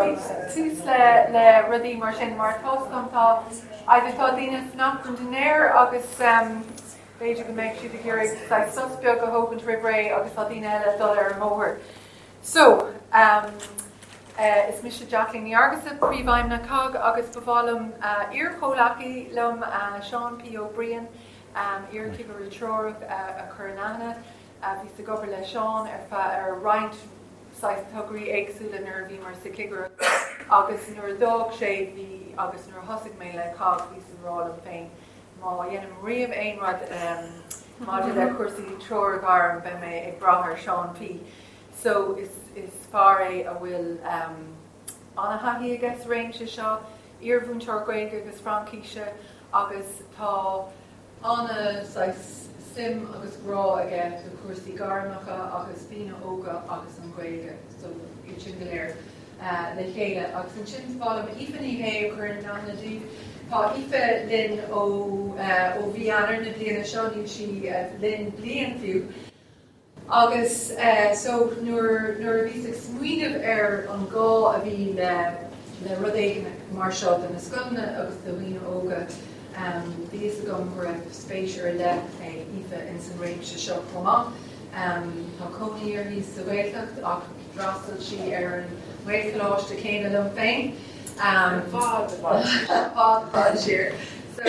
Cuirfimid tús le le rudaí mar sin mar tá's agam tá either tá daoine ag fanacht don dinnéar agus b'fhéidir go mbeidh siad ag iarraidh saghas sos beag a thógaint roimh ré agus tá daoine eile ag dul ar an mbóthar. So, is mise Jacqueline Ní Fhearghusa, Príomhfheidhmeannach COGG agus ba mhaith liom iar-chomhleacaí liom, Seán P. Ó Briain, iar-Chigire Treorach a chur in aithne. Bhíos ag obair le Seán ar feadh ar roinnt saghas tograí éagsúla nuair a bhíomar sa chigireacht agus nuair a d'fhág sé bhí agus nuair a thosaigh mé le COGG bhíos ag rá liom féin má dhéanaim riamh aon rud maidir le cúrsaí treoir ghairm beidh mé ag brath ar Seán P. So is is fear é a bhfuil ana-thaithí aige sa réimse seo, iar-mhúinteoir Gaeilge agus Fraincíse agus tá ana saghas suim agus grá aige do chúrsaí gairmeacha agus daoine óga agus an Ghaeilge so iad sin go léir le chéile. Agus ansin ba mhaith liom Aoife Ní Shé a chur in aithne daoibh. Tá Aoife linn ó ó mhí Eanáir na bliana seo, níl sí linn bliain fiú. Agus so nuair nuair a bhíos ag smaoineamh ar an gá a bhí le le rud éigin mar seo do na scoileanna agus do dhaoine óga, bhí fhios agam go raibh spéis ar leith ag Aoife ins an réimse seo chomh maith. Tá cónaí uirthi sa Ghaeltacht ach d'fhreastail sí ar an nGaelcholáiste céanna liom féin. I bhfad, i bhfad siar. I bhfad, i bhfad siar. So,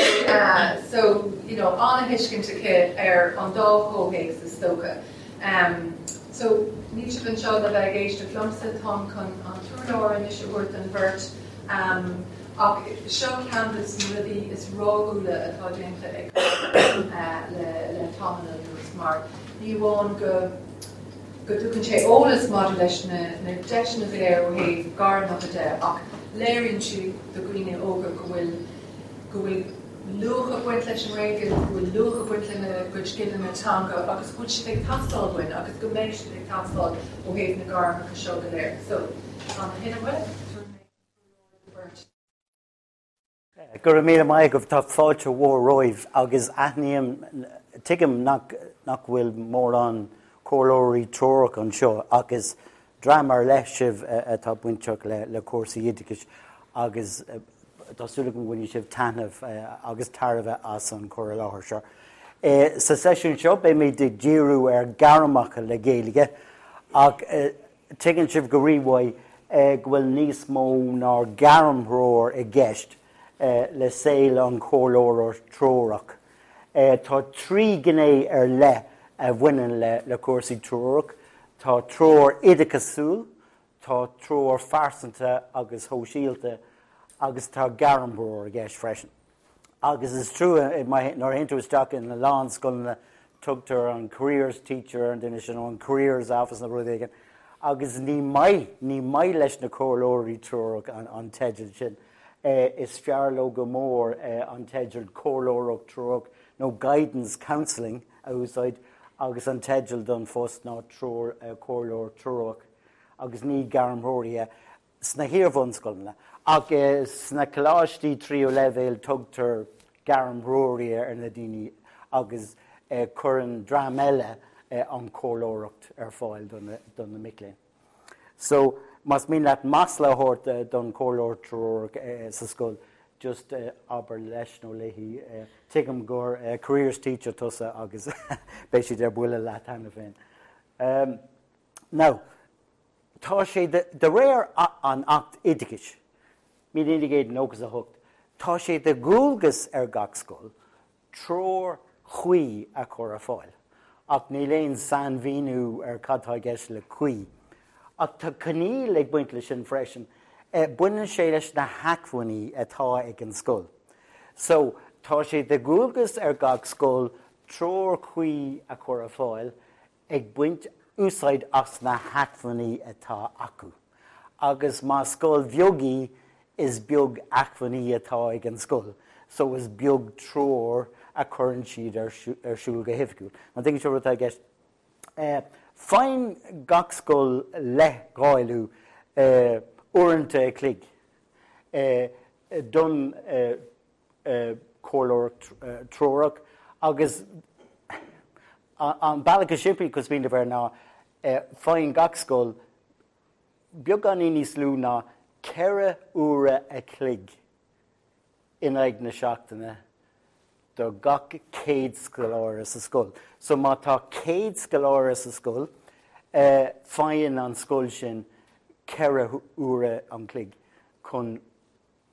so, you know, an-thuiscint aici ar an dá chomhthéacs is dócha. So, níl sibh anseo le bheith ag éisteacht liomsa, táim chun an t-urlár anois a thabhairt don bheirt. Ach seo ceann de na rudaí is ráthúla atá déanta ag le le tamall anuas mar ní amháin go go dtugann sé eolas maidir leis na na deiseanna go léir ó thaobh gairmeacha de ach léiríonn sé do dhaoine óga go bhfuil go bhfuil luach ag baint leis an nGaeilge, go bhfuil luach ag baint lena gcuid scileanna teanga agus go bhfuil siad ag teastáil uainn agus go mbeidh siad ag teastáil ó thaobh na gairmeacha seo go léir. So, gan a thuilleadh moille, tabharfaidh mé an t-urlár don bheirt. Go raibh míle maith agaibh, tá fáilte mhór romhaibh agus aithním, tuigim nach nach bhfuil mórán comhairleoirí treorach anseo ach is dream ar leith sibh atá bainteach le le cúrsaí oideachais agus tá súil agam go mbainfidh sibh taitneamh agus tairbhe as an chur i láthair seo. Sa seisiún seo beimid ag díriú ar gairmeacha le Gaeilge ach Tuigeann sibh go rímhaith go bhfuil níos mó ná gairmthreoir i gceist le saol an chomhairleora treorach. Tá 3 ghné ar leith a bhaineann le cúrsaí treorach, tá treoir oideachasúil, tá treoir phearsanta agus shóisialta agus tá gairmthreoir i gceist freisin. Agus is trua, nuair a théann tú isteach in a lán scoileanna, tugtar an careers teacher ar an duine sin, nó an careers office nó rud éigin, agus ní maith, ní maith leis na comhairleoirí treorach an teideal sin. Is fearr leo go mór an teideal comhairleoireacht treorach nó guidance counselling a úsáid agus an teideal don phost ná treoir, comhairleoir treorach agus ní gairmthreoraithe. sna hiar-bhunscoileanna, ach sna coláistí tríú leibhéal tugtar gairmthreoraithe ar na daoine agus cuireann dream eile an chomhairleoireacht ar fáil do na mic léinn. So, más mian leat masla a thabhairt don chomhairleoir treorach sa scoil, just abair leis nó léi, tuigim gur careers teacher tusa agus beidh siad ar buile leat cheana féin. Now, Tá sé de réir an Acht Oideachais, 1998, tá sé de dhualgas ar gach scoil treoir chuí a chur ar fáil, ach níl aon sainmhíniú ar cad tá i gceist le cuí. Ach tá coinníoll ag baint leis sin freisin, baineann sé leis na hacmhainní atá ag an scoil. So, tá sé de dhualgas ar gach scoil treoir chuí a chur ar fáil, ag baint úsáid as na hacmhainní atá acu. Agus más scoil bheag í, is beag acmhainní atá ag an scoil, so is beag treoir a chuireann siad ar siúl go hoifigiúil. An dtuigeann sibh rud atá i gceist? Faigheann gach scoil leithdháileadh uaireanta a chloig don comhairleoireacht treorach agus an bealach is simplí chun smaoineamh air ná faigheann gach scoil beagáinín níos lú ná 4 uaire a chloig in aghaidh na seachtaine do gach 100 scoláire sa scoil. So má tá 100 scoláire sa scoil, faigheann an scoil sin 4 uaire an chloig chun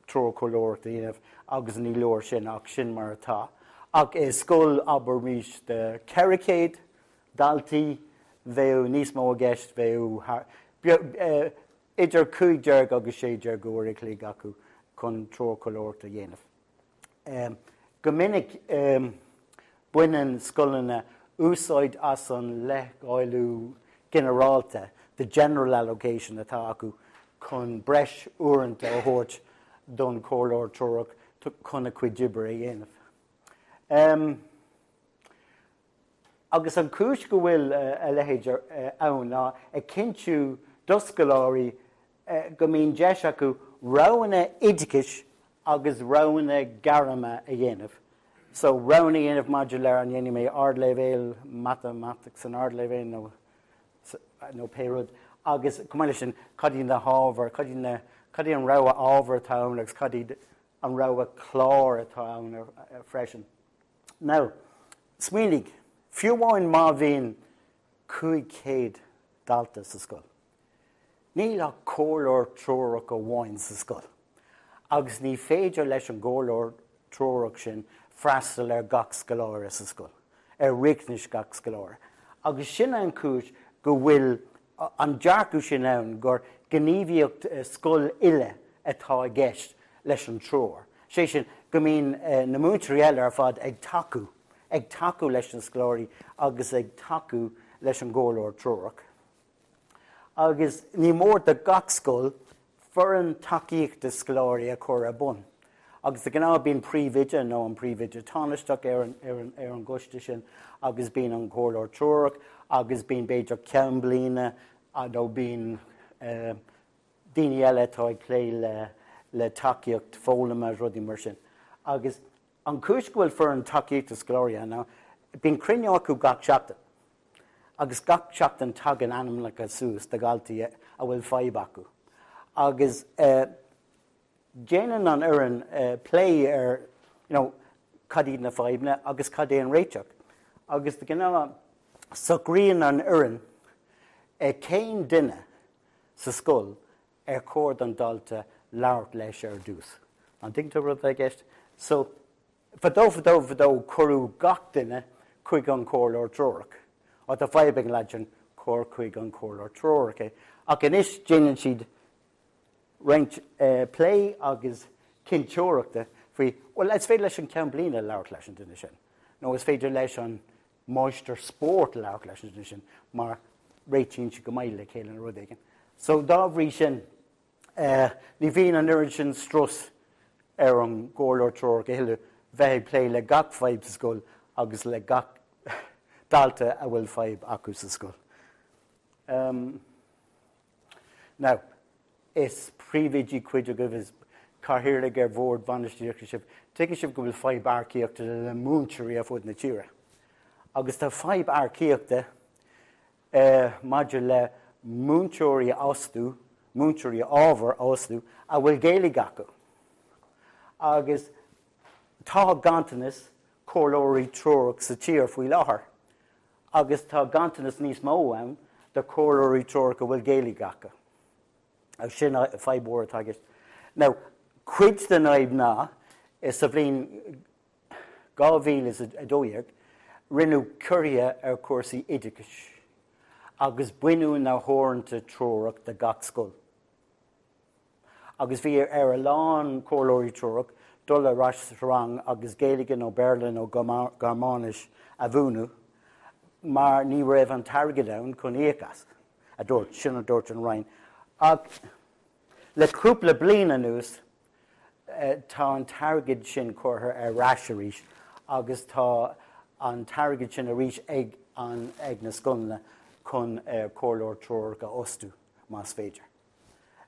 treoirchomhairleoireacht a dhéanamh agus ní leor sin ach sin mar atá. Ach i scoil, abraimis, de 400 daltaí, bheadh níos mó i gceist, bheadh idir 15 agus 16 uair a chloig acu chun treoirchomhairleoireacht a dhéanamh. Go minic baineann scoileanna úsáid as an leithdháileadh ginearálta, the general allocation, atá acu chun breis uaireanta a thabhairt don chomhairleoir treorach chun a chuid oibre a dhéanamh. Agus an chúis go bhfuil a leithéid ann ná ag cinntiú do scoláirí go mbíonn deis acu roghanna oideachais agus roghanna gairme a dhéanamh. So, roghanna a dhéanamh maidir le an ndéanfaidh mé ardleibhéal matamaitic san ardleibhéal nó nó pé rud agus chomh maith leis sin cad iad na hábhair, cad iad na, cad é an rogha ábhar atá ann agus cad iad an rogha clár atá ann freisin. Now, smaoinigh, fiú amháin má bhíonn 500 dalta sa scoil, níl ach comhairleoir treorach amháin sa scoil agus ní féidir leis an gcomhairleoir treorach sin freastal ar gach scoláire sa scoil, ar riachtanais gach scoláire. Agus sin an chúis go bhfuil an dearcadh sin ann gur gníomhaíocht scoil uile atá i gceist leis an treoir, sé sin, go mbíonn na múinteoirí eile ar fad ag tacú, ag tacú leis na scoláirí agus ag tacú leis an gcomhairleoir treorach. Agus ní mór do gach scoil foireann tacaíochta scoláirí a chur ar bun. Agus de ghnáth bíonn príomhoide nó an príomhoide tánaisteach ar an, ar an, ar an gcoiste sin agus bíonn an comhairleoir treorach agus bíonn b'fhéidir ceann bliana nó bíonn daoine eile atá ag plé le, le tacaíocht foghlama agus rudaí mar sin. Agus an chúis go bhfuil foireann tacaíochta scoláirí ann ná bíonn cruinniú acu gach seachtain. Agus gach seachtain tagann ainmneacha suas de dhaltaí a bhfuil fadhb acu. Agus déanann an fhoireann plé ar you know cad iad na fadhbanna agus cad é an réiteach. Agus de ghnáth socraíonn an fhoireann cén duine sa scoil ar chóir don dalta labhairt leis ar dtús. An dtuigeann tú rud atá i gceist? So, Fadó fadó fadó cuireadh gach duine chuig an chomhairleoir treorach. Ó tá fadhb ag an leaid sin, cuir chuig an chomhairleoir treorach é. Ach anois déanann siad roinnt plé agus cinnteoireachta faoi, bhuel is féidir leis an ceann bliana labhairt leis an duine sin, nó is féidir leis an máistir spóirt labhairt leis an duine sin mar réitíonn siad go maith le chéile nó rud éigin. So dá bhrí sin, Ní bhíonn an oiread sin strus ar an gcomhairleoir treorach a thuilleadh bheith ag plé le gach fadhb sa scoil agus le gach dalta a bhfuil fadhb acu sa scoil. Now, is príomhoidí cuid agaibh, is cathaoirligh ar bhoird bhainistíochta sibh, tuigeann sibh go bhfuil fadhb earcaíochta le múinteoirí ar fud na tíre. Agus tá fadhb earcaíochta maidir le múinteoirí a fhostú, múinteoirí ábhair a fhostú a bhfuil Gaeilge acu. Agus tá ganntanas comhairleoirí treorach sa tír faoi láthair agus tá ganntanas níos mó ann de chomhairleoirí treorach a bhfuil Gaeilge acu. Agus sin fadhb mhór atá i gceist. Now, cuid den fhadhb ná, sa bhliain 2012, rinneadh ciorruithe ar chúrsaí oideachais agus baineadh na huaireanta treorach de gach scoil. Agus bhí ar a lán comhairleoirí treorach dul ar ais sa rang agus Gaeilge nó Béarla nó Gearmáinis a mhúineadh mar ní raibh an t-airgead ann chun íoc as, a dúirt, sin a dúirt an Roinn. Ach le cúpla bliain anuas, tá an t-airgead sin curtha ar ais arís agus tá an t-airgead sin arís ag an ag na scoileanna chun comhairleoir treorach a fhostú, más féidir.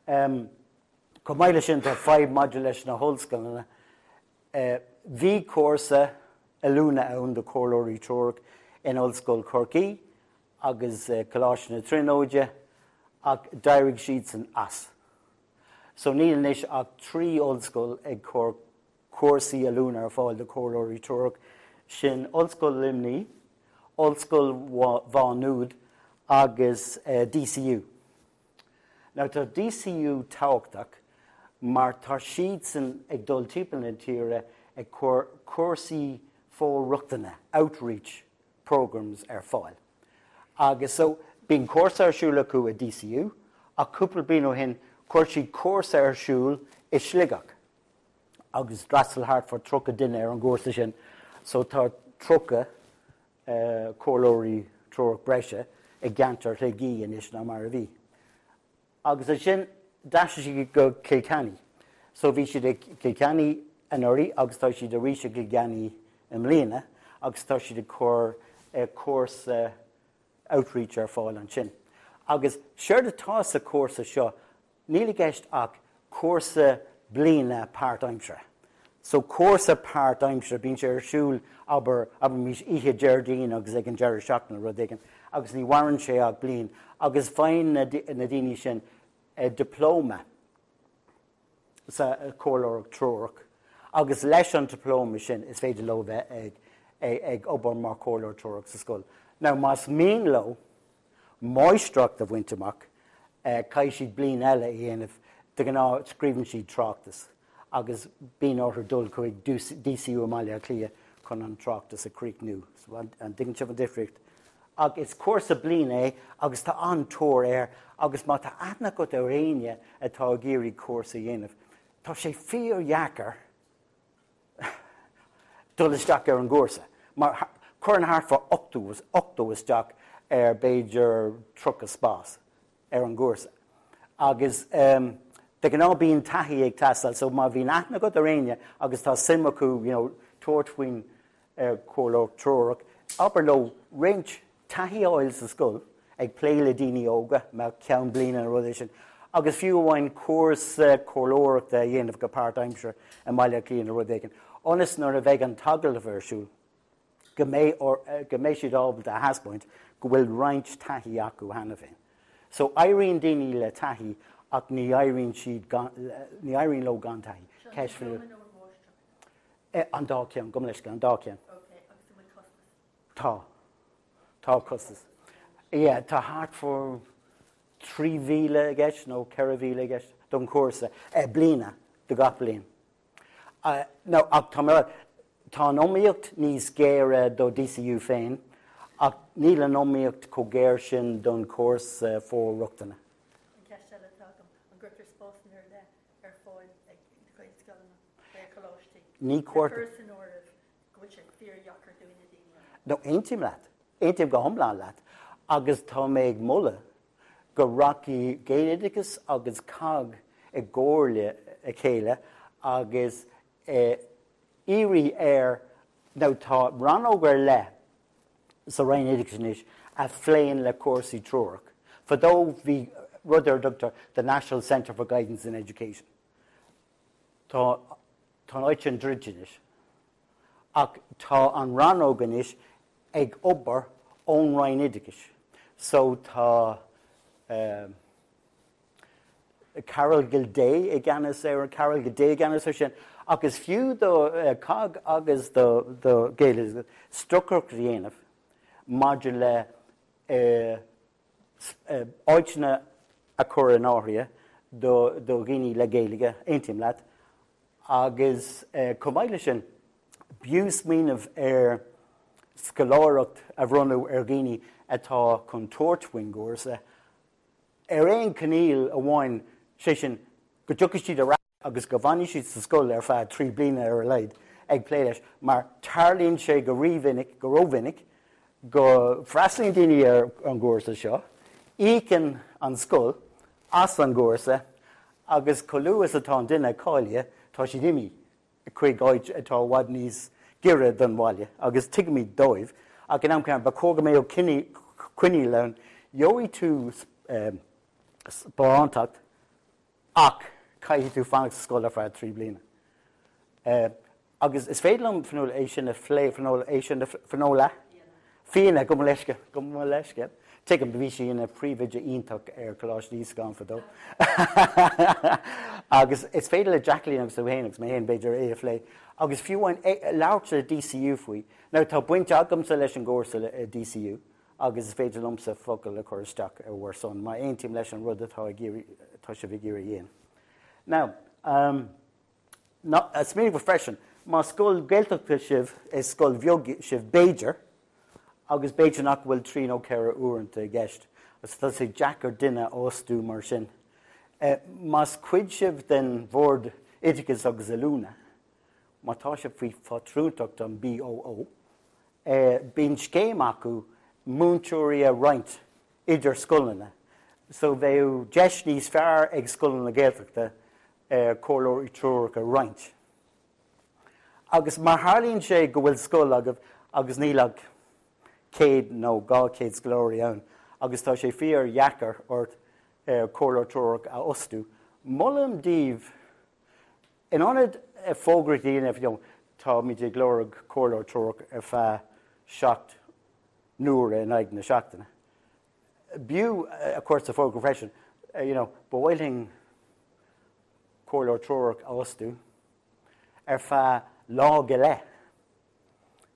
Chomh maith leis sin, tá fadhb maidir leis na hollscoileanna. Bhí cúrsa oiliúna ann do chomhairleoirí treorach in Ollscoil Chorcaí agus Coláiste na Tríonóide ach d'éirigh siadsan as. So níl anois ach 3 ollscoil ag cur cúrsaí oiliúna ar fáil do chomhairleoirí treorach, sin Ollscoil Luimnigh, Ollscoil Mhá Nuad agus DCU. Now tá DCU tábhachtach mar tá siadsan ag dul timpeall na tíre ag cur cúrsaí for-rochtana, outreach programmes, ar fáil. Agus so bíonn cúrsa ar siúl acu i DCU ach cúpla bliain ó shin chuir siad cúrsa ar siúl i Sligeach agus d'fhreastail thart fá 30 duine ar an gcúrsa sin so tá 30 comhairleoirí treorach breise i gceantar Shligigh anois ná mar a bhí. Agus ansin d'aistrigh siad go Cill Chainnigh. So bhí siad i Cill Chainnigh anuraidh agus tá siad arís i gCill Chainnigh i mbliana agus tá siad ag cur cúrsa outreach ar fáil ansin. Agus séard atá sa chúrsa seo Níl i gceist ach cúrsa bliana páirtaimseartha. So cúrsa páirtaimseartha, bíonn sé ar siúl, abair, abraimis oíche Déardaoin agus ag an deireadh seachtaine, rud éigin, agus ní mhaireann sé ach bliain, agus faigheann na daoine sin dioplóma sa chomhairleoireacht treorach agus leis an dioplóma sin is féidir leo bheith ag ag obair mar chomhairleoir treorach sa scoil. Now más mian leo máistreacht a bhaint amach, caithfidh siad bliain eile a dhéanamh, de ghnáth scríobhann siad tráchtas agus bíonn orthu dul chuig DCU i mBaile Átha Cliath chun an tráchtas a chríochnú. So an dtuigeann sibh an difríocht? Ach is cúrsa bliana é agus tá an-tóir air agus má tá aithne agat ar éinne atá ag iarraidh cúrsa a dhéanamh, tá sé fíordheacair dul isteach ar an gcúrsa, mar cuireann thart fá 80, 80 isteach ar b'fhéidir 30 spás ar an gcúrsa. Agus de ghnáth bíonn taithí ag teastáil, so má bhíonn aithne agat ar éinne agus tá suim acu you know tabhairt faoin chomhairleoireacht treorach, abair leo roinnt taithí a fháil sa scoil ag plé le daoine óga, mbeadh ceann bliana nó rud é sin, agus fiú amháin cúrsa comhairleoireachta a dhéanamh go páirtaimseartha i mBaile Átha Cliath nó rud éigin, ionas nuair a bheidh an t-agallamh ar siúl go mbeidh go mbeidh siad ábalta a thaispeáint go bhfuil roinnt taithí acu cheana féin. So éiríonn daoine le taithí ach ní éiríonn siad gan, ní éiríonn leo gan taithí. Ceist faoi. An dá cheann, gabh mo leithscéal, an dá cheann. Okay, agus an bhfuil costas? Tá. Tá costas. Yeah, tá thart fá 3,000 i gceist nó 4,000 i gceist don chúrsa bliana, do gach bliain. Now, ach tá mé a rá, tá an iomaíocht níos géire do DCU féin ach níl an iomaíocht chomh géar sin don chúrsa for-rochtana. An cheist eile atá agam, an gcuirtear spásanna ar leith ar fáil ag Gaelscoileanna, Gaelcholáistí, Ní le cur san áireamh go bhfuil sé fíordheacair do na daoine a. No, aontaím leat. Aontaím go hiomlán leat. Agus tá mé ag moladh go rachaidh Gaeloideachas agus cogg i gcomhairle a chéile agus iarraidh ar, now tá rannóg ar leith sa Roinn Oideachais anois a phléann le cúrsaí treorach. Fadó bhí rud ar a dtugtar the National Centre for Guidance in Education. Tá an áit sin druidte anois ach tá an rannóg anois ag obair ón Roinn Oideachais so tá Carol Gildea i gceannas ar Carol Gildea i gceannas ar sin ach is fiú do cogg agus do Gaeloideachas stocaireacht a dhéanamh maidir le áiteanna a chur in áirithe do dhaoine le Gaeilge, aontaím leat, agus chomh maith leis sin, b'fhiú smaoineamh ar scoláireacht a bhronnadh ar dhaoine atá chun tabhairt faoin gcúrsa, ar aon choinníoll amháin, sé sin, go dtiocfaidh siad ar ais agus go bhfanfaidh siad sa scoil ar feadh 3 bliana ar a laghad ag plé leis, mar tarlaíonn sé go rímhinic, go rómhinic, go bhfreastalaíonn daoine ar an gcúrsa seo, íocann an scoil as an gcúrsa agus chomh luath is atá an duine cáilithe, tá siad imithe chuig áit atá i bhfad níos giorra don bhaile agus tuigimid dóibh ach in am céanna ba chóir go mbeadh coinníoll ann, gheobhaidh tú sparántacht Ach caithfidh tú fanacht sa scoil ar feadh 3 bliana. Agus is féidir liom, Fionnuala, é sin a phlé, Fionnuala, é sin a, Fionnuala? Fianna, gabh mo leithscéal, gabh mo leithscéal. Tuigim, bhí sí ina príomhoide iontach ar Choláiste Íosagáin fadó. Agus is féidir le Jacqueline agus tú féin agus mé féin b'fhéidir é a phlé agus fiú amháin labhairt le DCU faoi. Now tá baint agamsa leis an gcúrsa le DCU agus is féidir liomsa focal a chur isteach ar bhur son má aontaím leis an rud atá ag iarraidh, atá sibh ag iarraidh a dhéanamh. Now, um, smaoinigh freisin, más scoil Gaeltachta sibh, is scoil bheag sibh b'fhéidir, agus b'fhéidir nach bhfuil 3 nó 4 uaireanta i gceist, agus tá sé deacair duine a fhostú mar sin. Más cuid sibh den Bhord Oideachais agus Oiliúna, má tá sibh faoi phátrúntacht an BOO, bíonn scéim acu múinteoirí a roinnt idir scoileanna, so bheadh deis níos fearr ag scoileanna Gaeltachta comhairleoirí treorach a roinnt. Agus má tharlaíonn sé go bhfuil scoil agaibh agus níl ach 100 nó 200 scoláirí ann agus tá sé fíor-dheacair ort comhairleoir treorach a fhostú, molaim daoibh, in ionad fógra a dhéanamh, you know, táimid ag lorg comhairleoir treorach ar feadh 7 n-uaire in aghaidh na seachtaine, b'fhiú a chur sa fógra freisin, you know, ba mhaith linn comhairleoir treorach a fhostú ar feadh lá go leith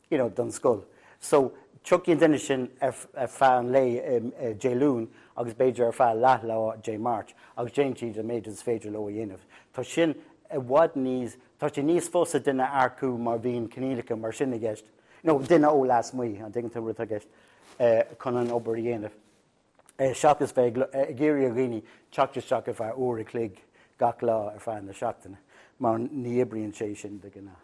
you know, don scoil. So, tiocfaidh an duine sin ar feadh an lae Dé Luain agus b'fhéidir ar feadh leath lá Dé Máirt agus déanann siad an méid is féidir leo a dhéanamh. Tá sin i bhfad níos, tá sé níos fusa duine a earcú má bhíonn coinníollacha mar sin i gceist, nó duine ó lasmuigh, an dtuigeann tú an rud atá i gceist, chun an obair a dhéanamh. seachas bheith ag iarraidh ar dhaoine teacht isteach ar feadh uair a chloig gach lá ar feadh na seachtaine, mar ní oibríonn sé sin de ghnáth.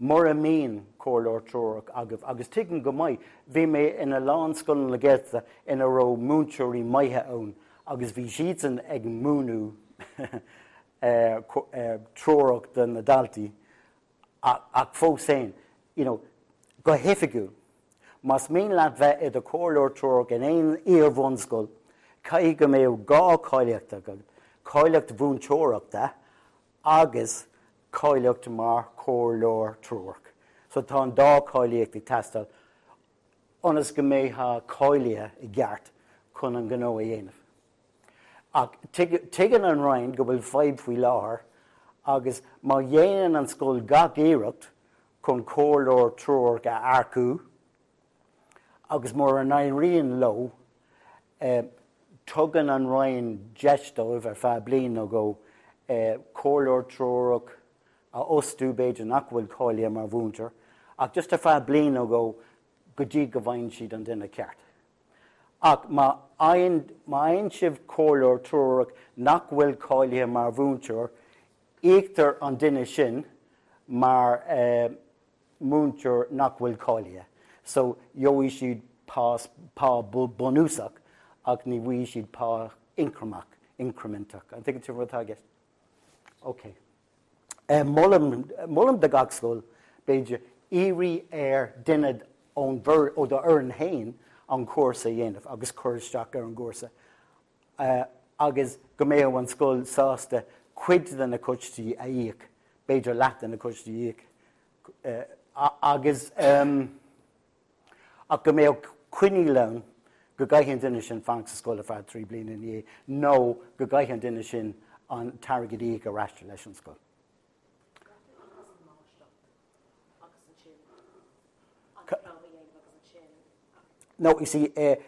Mura mbíonn comhairleoir treorach agaibh, agus tuigim go maith, bhí mé ina lán scoileanna Gaeltachta ina raibh múinteoirí maithe ann agus bhí siadsan ag múineadh treorach do na daltaí Ach fós féin, you know, go hoifigiúil, más mian leat bheith i do chomhairleoir treorach in aon iar-bhunscoil, caithfidh go mbeadh 2 cháilíocht agat, cáilíocht mhúinteoireachta agus cáilíocht mar chomhairleoir treorach. So tá an dá cháilíocht ag teastáil ionas go mbeifeá cáilithe i gceart chun an gnó a dhéanamh. Ach tuigeann an Roinn go bhfuil fadhb faoi láthair agus má dhéanann an scoil gach iarracht chun comhairleoir treorach a earcú agus mura n-éiríonn leo, tugann an Roinn deis dóibh ar feadh bliain nó dhó comhairleoir treorach a fhostú, b'fhéidir nach bhfuil cáilithe mar mhúinteoir, ach just ar feadh bliain nó dhó go dtí go bhfaigheann siad an duine ceart. Ach má fhaigheann, má fhaigheann sibh comhairleoir treorach nach bhfuil cáilithe mar mhúinteoir, íoctar an duine sin mar mhúinteoir nach bhfuil cáilithe. So, gheobhaidh siad pá, pá bunúsach ach ní bhfaighidh siad pá increamach, increiminteach. An dtuigeann tú an rud atá i gceist? Ok. Molaim, molaim do gach scoil, b'fhéidir, iarraidh ar duine ón bhfoir, ó do fhoireann féin an cúrsa a dhéanamh agus cur isteach ar an gcúrsa agus go mbeadh an scoil sásta cuid de na costais a íoc, b'fhéidir leath de na costais a íoc agus. Ach go mbeadh coinníoll ann go gcaithfidh an duine sin fanacht sa scoil ar feadh 3 bliana ina dhiaidh nó go gcaithfidh an duine sin an t-airgead a íoc ar ais leis an scoil. No, you see,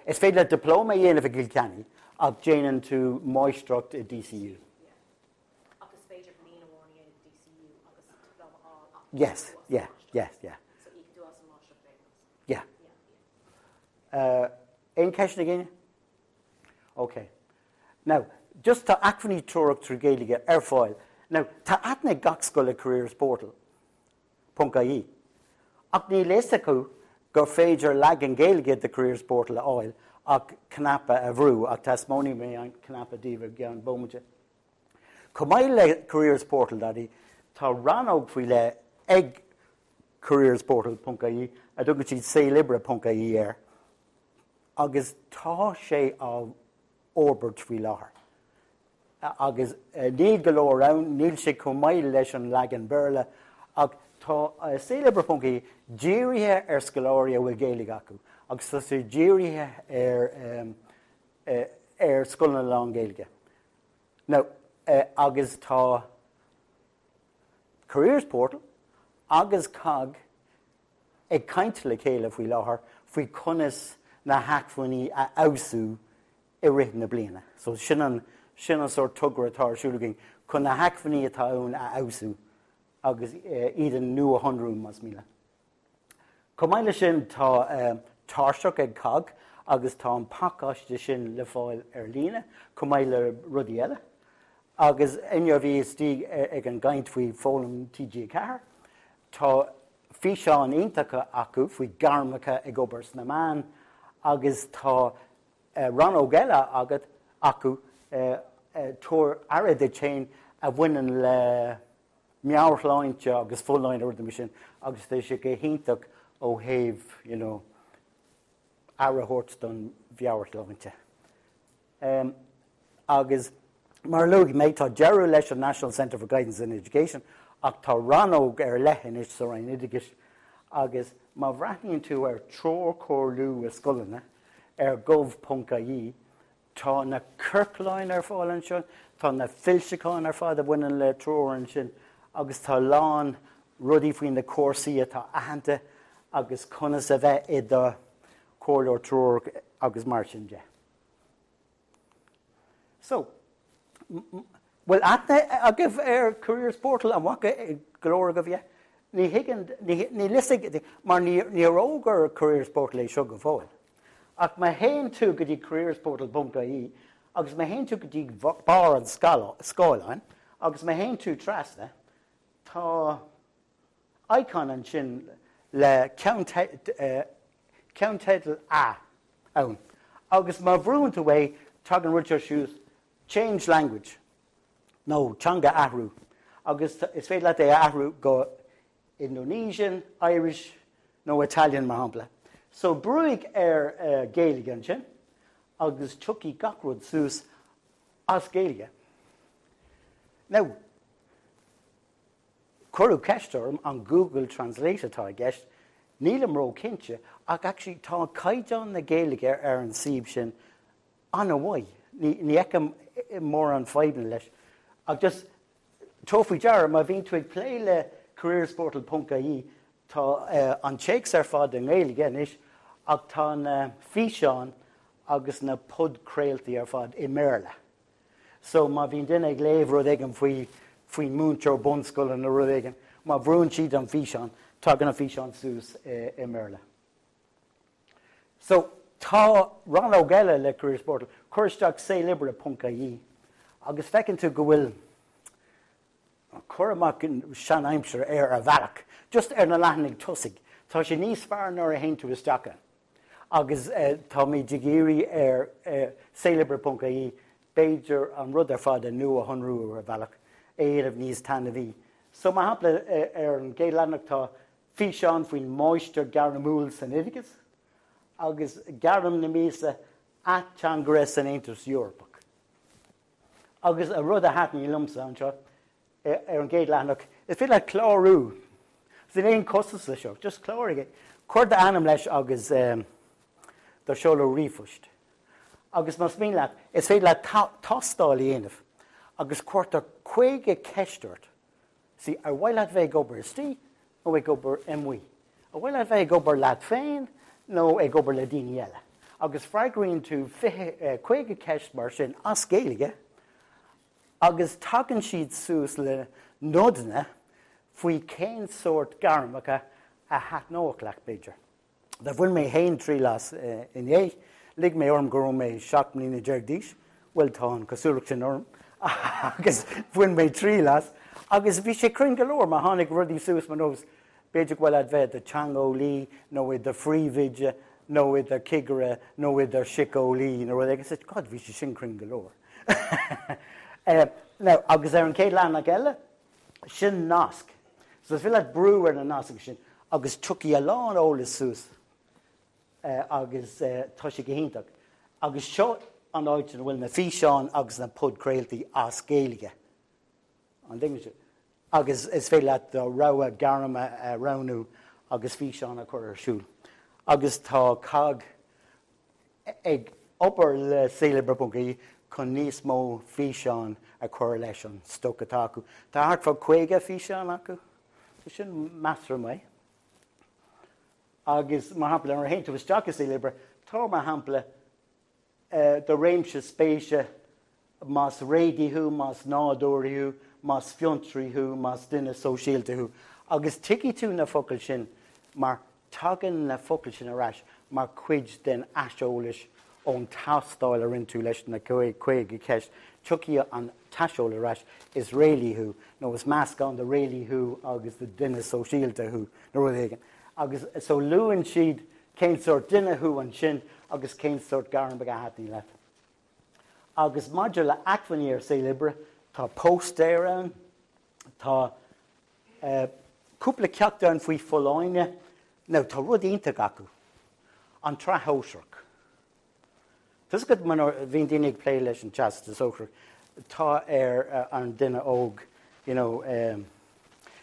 is féidir leat dioplóma a dhéanamh i gCill Chainnigh ach déanann tú máistreacht i DCU. Ach is féidir bliain amháin a dhéanamh i DCU agus dioplóma a fháil ach Yes, yeah, yeah, yeah. So íocann tú as an máistreacht ar aon nós? Yeah. Yeah. Aon cheist ag éinne? Ok. Now, just tá acmhainní treorach trí Ghaeilge ar fáil. Now, tá aithne ag gach scoil ar Careers Portal. Ponc IE. Ach níl fhios acu gur féidir leagan Gaeilge de Careers Portal a fháil ach cnaipe a bhrú, ach taispeánfaidh mé an cnaipe daoibh i gceann bomaite. Chomh maith le careersportal dot ie, tá rannóg faoi leith ag careersportal ponc ie a dtugann siad saoloibre ponc ie air agus tá sé á fhorbairt faoi láthair. Agus níl go leor ann, níl sé chomh maith leis an leagan Béarla, ach tá saoloibre ponc ie dírithe ar scoláirí a bhfuil Gaeilge acu agus tá sé dírithe ar. ar scoileanna lán-Ghaeilge. Now, agus tá Careers Portal agus cogg ag caint le chéile faoi láthair faoi conas na hacmhainní a fheabhsú i rith na bliana. So sin an, sin an sórt togra atá ar siúl againn, chun na hacmhainní atá ann a fheabhsú agus iad a nuashonrú, más mian leat. Chomh maith leis sin, tá tairseach ag cogg agus tá an pacáiste sin le fáil ar líne, chomh maith le rudaí eile. Agus inniu bhí istigh ag an gcaint faoi Foghlaim TG4. Tá físeáin iontacha acu faoi gairmeacha ag obair sna meáin agus tá rannóg eile agat acu, Tabhair Aire Duit Féin, a bhaineann le meabhairshláinte agus folláine rudaí mar sin agus tá sé go hiontach ó thaobh you know aire a thabhairt don mheabhairshláinte. Agus mar a luaigh mé tá deireadh leis an National Centre for Guidance in Education ach tá rannóg ar leith anois sa Roinn Oideachais agus má bhreathnaíonn tú ar treoirchomhairliú i scoileanna ar gov.ie Tá na ciorcláin ar fáil ansin, tá na foilseacháin ar fad a bhaineann le treoir ansin agus tá a lán rudaí faoi na cúrsaí atá aitheanta agus conas a bheith i do chomhairleoir treorach agus mar sin de. So, bhfuil aithne agaibh ar Careers Portal? An bhfaca go leor agaibh é? Ní thuigeann, níl fhios ag, mar níor fhógair Careers Portal é seo go fóill. Ach má théann tú go dtí careersportal.ie agus má théann tú go dtí barr an scáileáin agus má théann tú trasna, tá icon ansin le ceannteideal A ann. Agus má bhrúnn tú é, tagann rud seo suas, Change language, nó teanga a athrú. Agus is féidir leat é a athrú go Indonesian, Irish nó Italian mar shampla. So brúigh ar Gaeilge ansin agus tiocfaidh gach rud suas as Gaeilge. Now, cuireadh ceist orm an Google Translate atá i gceist, nílim ró-chinnte ach actually tá caighdeán na Gaeilge ar an suíomh sin an-mhaith. Ní fheicim mórán fadhbanna leis. Ach just Tabhair faoi deara, má bhíonn tú ag plé le careersportal.ie, tá an téacs ar fad i nGaeilge anois ach tá na físeáin agus na podchraoltaí ar fad i mBéarla. So má bhíonn duine ag léamh rud éigin faoi faoin múinteoir bunscoile nó rud éigin, má bhrúnn siad an físeán, tagann an físeán suas i mBéarla. So, tá rannóg eile le Careers Portal, cuir isteach saoloibre.ie agus feiceann tú go bhfuil cur amach sean-aimsire air ar bhealach, just ar na leathanaigh tosaigh. Tá sé níos fearr nuair a théann tú isteach ann. Agus táimid ag iarraidh ar saoloibre.ie b'fhéidir an rud ar fad a nuashonrú ar bhealach, é a dhéanamh níos taitneamhaí. So, mar shampla, ar an gcéad leathanach tá Físeán faoin máistir gairmiúil san oideachas agus gairm na míosa ateangaire san Aontas Eorpach. Agus an rud a thaitníonn liomsa anseo ar an gcéad leathanach, is féidir leat clárú. Níl aon costas leis seo, just cláraigh é. Cuir d'ainm leis agus do sheoladh ríomhphoist. Agus más mian leat, is féidir leat tástáil a dhéanamh agus cuirtear 50 ceist ort See, ar mhaith leat bheith ag obair istigh nó ag obair amuigh? Ar mhaith leat bheith ag obair leat féin nó ag obair le daoine eile? Agus freagraíonn tú 20, 50 ceist mar sin as Gaeilge agus tagann siad suas le nodanna faoi cén sórt gairmeacha a thaitneodh leat, b'fhéidir. Bhain mé féin triail as inné. Lig mé orm go raibh mé 17 mbliana d'aois. Bhuel, tá an cosúlacht sin orm. Agus bhain mé triail as. Agus bhí sé cruinn go leor mar tháinig rudaí suas ar nós, b'fhéidir go bhfuil leat bheith i do teangeolaí nó i do phríomhoide nó i do chigire nó i do shíceolaí nó rud éigin. Agus God, bhí sé sin cruinn go leor. Now, agus ar an chéad leathanach eile, Sin nasc. So is féidir leat brú ar na nascanna sin agus tiocfaidh a lán eolais suas agus tá sé go hiontach. Agus seo an áit ina bhfuil na físeáin agus na podchraoltaí as Gaeilge. An dtuigeann sibh? Agus is féidir leat do rogha gairme a roghnú agus físeán a chur ar siúl. Agus tá cogg ag. obair le saoloibre.ie chun níos mó físeán a chur leis an stoc atá acu. Tá thart fá 50 físeán acu, so sin measartha maith. Agus, mar shampla, nuair a théann tú isteach i Saol Oibre, tá, mar shampla, do réimse spéise, más réadaí thú, más nádúraí thú, más fiontraí thú, más duine sóisialta thú. Agus tuigfidh tú na focail sin mar tagann na focail sin ar ais mar chuid den aiseolas ón tástáil a rinne tú leis na 50 ceist. Tiocfaidh an t-aiseolas ar ais, is réalaí thú, nó is meascán de réalaí thú agus de duine sóisialta thú, nó rud éigin. Agus so luann siad cén sórt duine thú ansin agus cén sórt gairm a thaitníonn leat. Agus maidir le acmhainní ar Saol Oibre, tá póstaer ann, tá cúpla ceacht ann faoi folláine, now tá rud iontach acu, an tsraith shóisearach. Tá 'fhios agat nuair a bhíonn daoine ag plé leis an Teastas Sóisearach, tá ar an duine óg you know,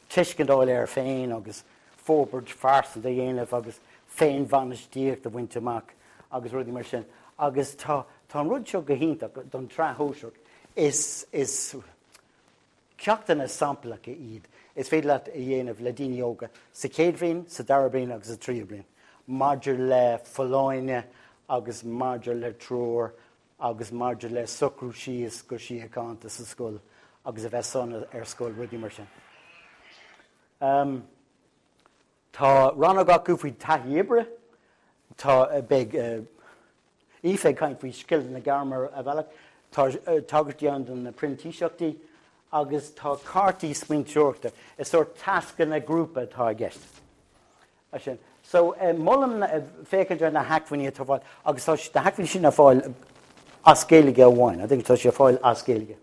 tuiscint a fháil air féin agus forbairt phearsanta a dhéanamh agus féinbhainistíocht a bhaint amach agus rudaí mar sin. Agus tá, tá an rud seo go hiontach don tsraith shóisearach. Is, is ceachtanna samplacha iad is féidir leat a dhéanamh le daoine óga sa chéad bhliain, sa dara bliain agus sa tríú bliain maidir le folláine agus maidir le treoir agus maidir le socrú síos go síochánta sa scoil agus a bheith sona ar scoil, rudaí mar sin. Tá rannóg acu faoi taithí oibre, tá, beidh Aoife ag caint faoi scileanna gairme ar bhealach, tá tagairtí ann do na printíseachtaí agus tá cártaí smaointeoireachta, is sórt tascanna grúpa atá i gceist. Sin. So, molaim féachaint ar na hacmhainní atá ar fáil agus tá na hacmhainní sin ar fáil as Gaeilge amháin, I think tá sé ar fáil as Gaeilge.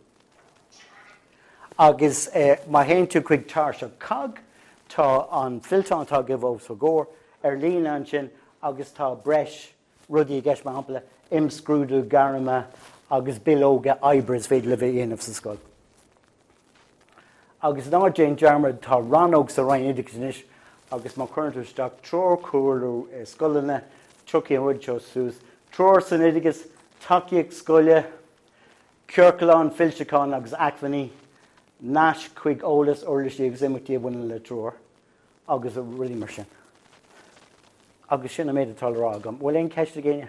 Agus má théann tú chuig tairseach COGG, tá an fillteán atá agaibh os bhur gcomhair ar líne ansin agus tá breis rudaí i gceist, mar shampla imscrúdú gairme agus bileoga oibre is féidir libh a dhéanamh sa scoil. Agus ná déan dearmad, tá rannóg sa Roinn Oideachais anois agus má chuireann tú isteach treoirchomhairliú i scoileanna, tiocfaidh an rud seo suas, Treoir san Oideachas, Tacaíocht Scoile, Ciorcláin, foilseacháin agus acmhainní, naisc chuig eolas, uirlisí agus imeachtaí a bhaineann le treoir, agus rudaí mar sin. Agus sin an méid atá le rá agam. Bhfuil aon cheist ag éinne?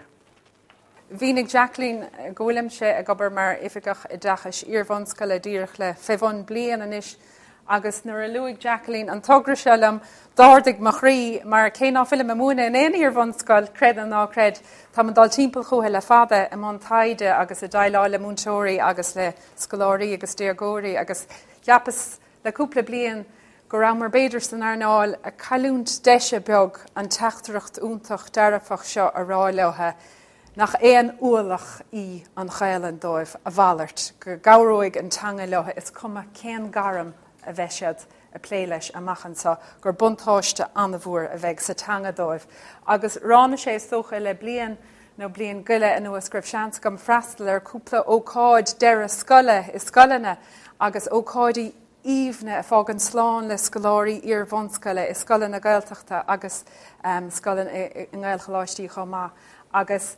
Mhínigh Jacqueline go bhfuilimse ag obair mar Oifigeach Oideachais Iar-bhunscoile díreach le fé bhun bliain anois agus nuair a luaigh Jacqueline an togra seo liom, d'ardaigh mo chroí mar cé ná fuilim ag múineadh in aon iar-bhunscoil, creid nó ná creid, táim ag dul timpeall chúthu le fada i mbun taighde agus ag déileáil le múinteoirí agus le scoláirí agus déagóirí agus cheapas le cúpla bliain go rabhamar b'fhéidir san earnáil ag cailliúint deise beag an teachtaireacht iontach dearfach seo a rá leotha nach aon ualach í an Ghaelainn dóibh, a mhalairt, go gcabhróidh an teanga leo, is cuma cén gairm a bheidh siad ag plé leis amach anseo, gur buntáiste an-mhór a bheidh sa teanga dóibh. Agus ráinig sé, is dócha, le bliain nó bliain go leith anuas go raibh seans agam freastal ar cúpla ócáid deireadh scoile i scoileanna agus ócáidí aoibhne ag fágaint slán le scoláirí iar-bhunscoile i scoileanna Gaeltachta agus scoileanna i nGaelcholáistí chomh maith agus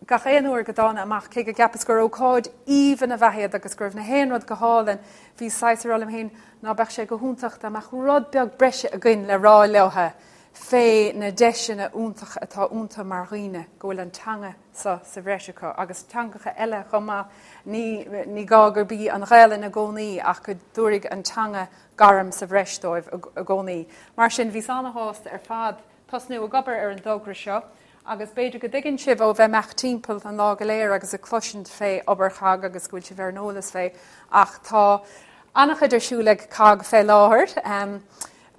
gach aon uair go dtána amach, cé go gceapas gur ócáid aoibhinn ab ea iad agus go raibh na haon rud go hálainn, bhí saghas ag rá liom féin ná beadh sé go hiontach dá mbeadh rud beag breise againn le rá leotha fé na deiseanna iontacha atá iontu mar dhaoine, go bhfuil an teanga seo sa bhreis acu, agus teangacha eile chomh maith, ní, ní gá gurb í an Ghaelainn i gcónaí ach go dtabharfaidh an teanga gairm sa bhreis dóibh i gcónaí. Mar sin, bhíos ana-shásta ar fad tosnú ag obair ar an dtogra seo agus b'fhéidir go dtuigeann sibh ó bheith ag imeacht timpeall an lá go léir agus ag cloisint fé obair COGG agus go bhfuil sibh ar an eolas fé ach tá an-chuid ar siúl ag COGG fé láthair.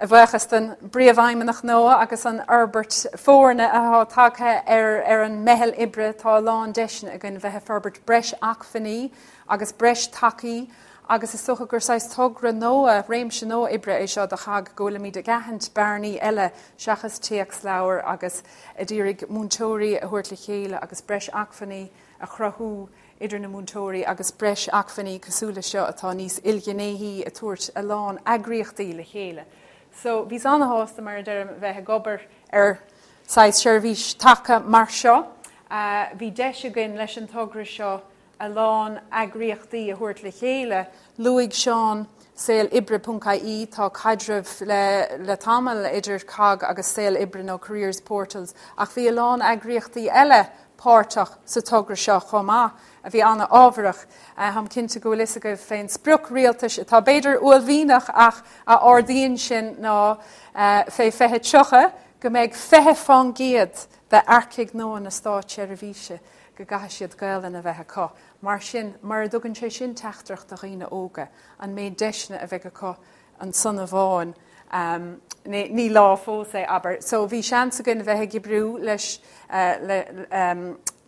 A bhuíochas don bPríomhfheidhmeannach nua agus an fhorbairt foirne atá tagtha ar ar an meitheal oibre, tá a lán deiseanna againn bheith ag forbairt breis acmhainní agus breis tacaí agus is dócha gur saghas togra nua, réimse nua oibre é seo do CHOGG go bhfuilimid ag aithint bearnaí eile seachas téacsleabhair agus ag iarraidh múinteoirí a thabhairt le chéile agus breis acmhainní a chruthú idir na múinteoirí agus breis acmhainní cosúil le seo atá níos ilghnéithí ag tabhairt a lán eagraíochtaí le chéile. So bhíos ana-shásta, mar a deirim, bheith ag obair ar saghas seirbhís taca mar seo. Bhí deis againn leis an togra seo a lán eagraíochtaí a thabhairt le chéile. Luaigh Seán saoloibre.ie, tá caidreamh le le tamall idir cogg agus Saol Oibre nó Careers Portals ach bhí a lán eagraíochtaí eile páirteach sa togra seo chomh maith a bhí an-ábharach. Táim cinnte go bhfuil fhios agaibh fén sprioc rialtais atá b'fhéidir uaillmhianach ach a ardaíonn sinn ná fé 2030 go mbeidh 20 fán gcéad d'earcaigh nua na státseirbhíse go gcaithfidh siad Gaelainn a bheith acu. Mar sin, mura dtugann sé sin teachtaireacht do dhaoine óga, an méid deiseanna a bheidh acu ansan amháin, ní lá fós é, abair. So bhí seans againn a bheith ag oibriú leis,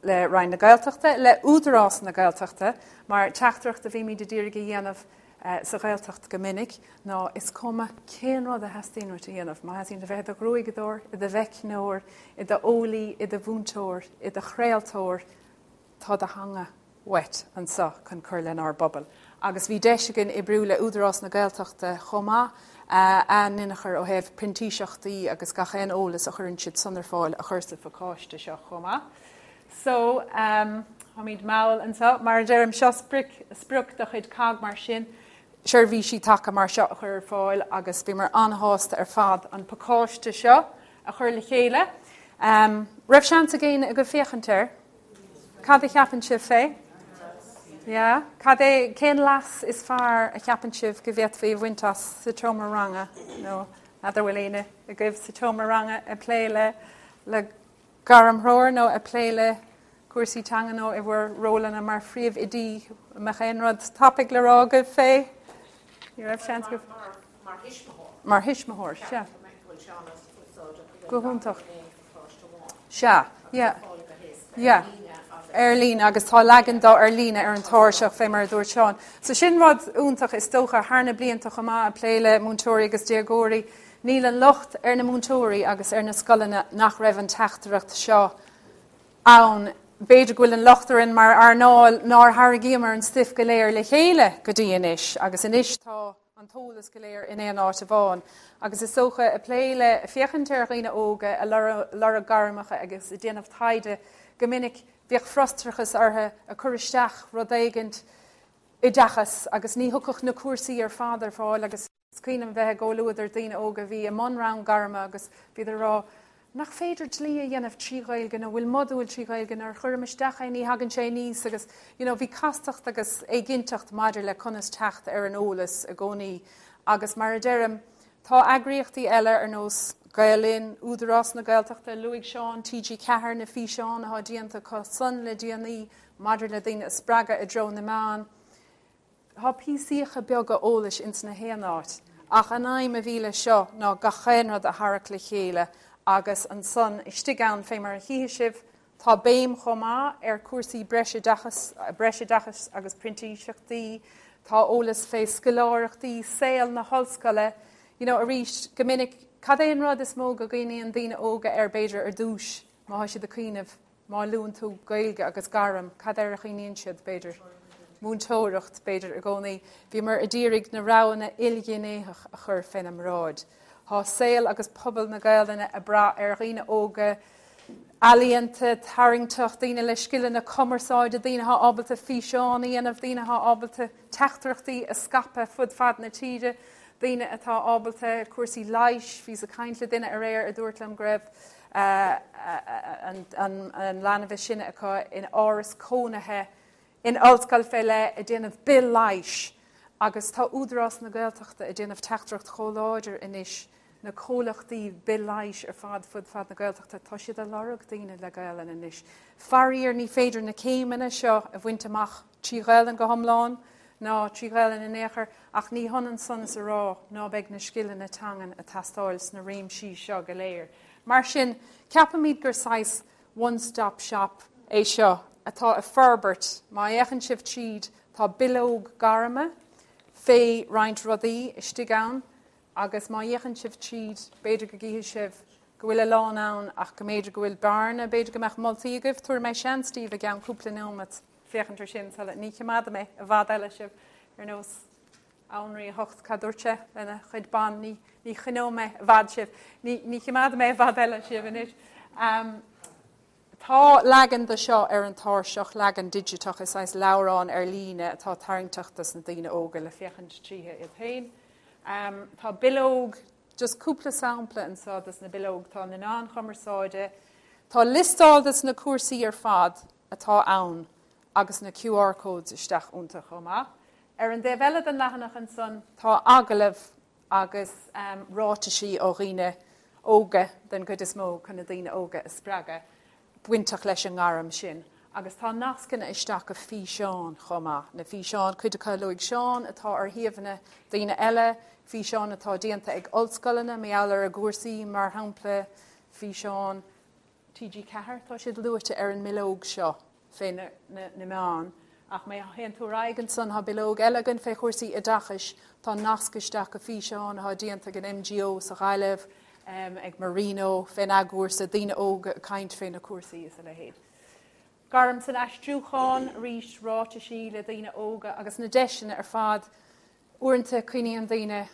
le Roinn na Gaeltachta, le Údarás na Gaeltachta, mar teachtaireacht a bhímid a d'iarraidh a dhéanamh sa Ghaeltacht go minic ná is cuma cén rud a theastaíonn uait a dhéanamh, má theastaíonn a bheith i do ghruaigeadóir, i do mheicneoir, i do eolaí, i do mhúinteoir, i do chraoltóir, tá do theanga uait anseo chun cur lenár bpobal. Agus bhí deis againn oibriú le Údarás na Gaeltachta chomh maith, a n-inneachar ó thaobh printíseachtaí agus gach aon eolas a chuireann siad san ar fáil a chur sa phacáiste seo chomh maith. So, táimid mall anseo. Mar a deirim, seo sprioc, sprioc de chuid cogg mar sin, seirbhísí taca mar seo a chur ar fáil agus bhíomar an-shásta ar fad an pacáiste seo a chur le chéile. Raibh seans ag éinne agaibh féachaint air? Cad a cheapann sibh fé? Yeah? Cad é, cén leas is fearr a cheapann sibh go bhféadfaí a bhaint as sa tseomra ranga? Nó n'fheadar bhfuil éinne agaibh sa tseomra ranga ag plé le, le gairmthreoir nó ag plé le cúrsaí teanga nó i bhur rólanna mar phríomhoidí, an mbeadh aon rud tapaidh le rá agaibh fé? Ní raibh seans agaibh? Mar thuismitheoir. Mar thuismitheoir, sea. Go hiontach. Sea, yeah. Yeah. Ar líne agus tá leagan dó ar líne ar an tairseach fé mar a dúirt Seán. So sin rud iontach is dócha thar na blianta chomh maith ag plé le múinteoirí agus déagóirí. Níl an locht ar na múinteoirí agus ar na scoileanna nach raibh an teachtaireacht seo ann. B'fhéidir go bhfuil an locht orainn mar earnáil nár tharraingíomar an stuif go léir le chéile go dtí anois agus anois tá an t-eolas go léir in aon áit amháin. Agus is dócha ag plé le féachaint ar dhaoine óga ag lorg gairmeacha agus ag déanamh taighde go minic bhíodh frustrachas orthu ag cur isteach rud éigint oideachas agus ní thiocfadh na cúrsaí ar fad ar fáil agus Is cuimhin liom bheith i gcomhluadar daoine óga a bhí i mbun rogha gairme agus bhíodar ag rá, nach féidir dlí a dhéanamh trí Ghaeilge nó bhfuil modúil trí Ghaeilge nuair a chuirim isteach é ní thagann sé aníos agus you know bhí castacht agus éiginnteacht maidir le conas teacht ar an eolas i gcónaí agus mar a deirim tá eagraíochtaí eile ar nós Gael Linn, Údarás na Gaeltachta, luaigh Seán TG4 na físeáin atá déanta acu san le déanaí maidir le daoine a spreagadh i dtreo na meán. Tá píosaíocha beaga eolais ins na haon áit, ach an aidhm a bhí leis seo ná gach aon rud a tharrac le chéile agus ansan istigh ann, fé mar a chífidh sibh, tá béim chomh maith ar cúrsaí breisoideachais, breisoideachais agus printíseachtaí, tá eolas fé scoláireachtaí, saol na hollscoile, you know, arís, go minic, cad é an rud is mó go gcuimhníonn daoine óga air b'fhéidir ar dtúis má thá siad ag cuimhneamh Má luann tú Gaeilge agus gairm, cad air a chuimhníonn siad, b'fhéidir? Múinteoireacht, b'fhéidir, i gcónaí. Bhíomar a d'iarraidh na roghanna ilghnéitheach a chur féna mbráid. Tá saol agus pobal na Gaelainne ag brath ar dhaoine óga ealaíonta, tarraingteach, daoine le scileanna cumarsáide, daoine atá ábalta físeán a dhéanamh, daoine atá ábalta teachtaireachtaí a scaipeadh fud fad na tíre, daoine atá ábalta cúrsaí leighis, bhíos ag caint le duine aréir a dúirt liom go raibh an leanbh is sine acu in áras cónaithe in ollscoil fé leith ag déanamh bith-leighis agus tá Údarás na Gaeltachta ag déanamh teachtaireacht chomh láidir anois, na comhlachtaí bith-leighis ar fad fud fad na Gaeltachta, tá siad ag lorg daoine le Gaelainn anois. Faraor ní féidir na céimeanna seo a bhaint amach trí Ghaelainn go hiomlán ná trí Ghaelainn in aon chor ach ní hionann san is a rá ná beidh na scileanna teangan ag teastáil sna réimsí seo go léir. Mar sin, ceapaimid gur saghas one stop shop é seo atá ag forbairt. Má fhéachann sibh tríd, tá bileog gairme fé roinnt rudaí istigh ann agus má fhéachann sibh tríd, b'fhéidir go gcífidh sibh go bhfuil a lán ann ach go mb'fhéidir go bhfuil bearna, b'fhéidir go mbeadh moltaí agaibh. Tabharfaidh mé seans daoibh i gceann cúpla nóimeat féachaint ar sin sula, ní chimeádfaidh mé i bhfad eile sibh ar nós Anraí a hOcht, cad dúirt sé lena chuid ban, ní, ní choinneoidh mé i bhfad sibh, ní, ní chimeádfaidh mé i bhfad eile sibh anois. Tá leagan de seo ar an tairseach, leagan digiteach, is saghas leabhrán ar líne atá tarraingteach dos na daoine óga le féachaint tríothu iad féin. Tá bileog, just cúpla sampla anseo dos na bileog, tá na meáin chumarsáide, tá liostáil dos na cúrsaí ar fad atá ann agus na QR codes isteach iontu chomh maith. Ar an dtaobh eile den leathanach ansan tá agallaimh agus ráitisí ó dhaoine óga den gcuid is mó chun na daoine óga a spreagadh bainteach leis an ngairm sin. Agus tá nascanna isteach go físeáin chomh maith, na físeáin, cuid acu a luaigh Seán, atá ar shuíomhanna daoine eile, físeáin atá déanta ag ollscoileanna mar gheall ar a gcúrsaí, mar shampla físeáin TG4, tá siad luaite ar an mbileog seo fé na meáin. Ach má théann tú ar aghaidh ansan tá bileog eile againn fé chúrsaí oideachais, tá nasc isteach go físeán atá déanta ag an MGO sa Ghaillimh, ag Marino, fén a gcúrsa, daoine óga ag caint fé na cúrsaí is a leithéid. Gairm san aistriúchán, arís, ráitisí le daoine óga agus na deiseanna ar fad. Uaireanta cuimhníonn daoine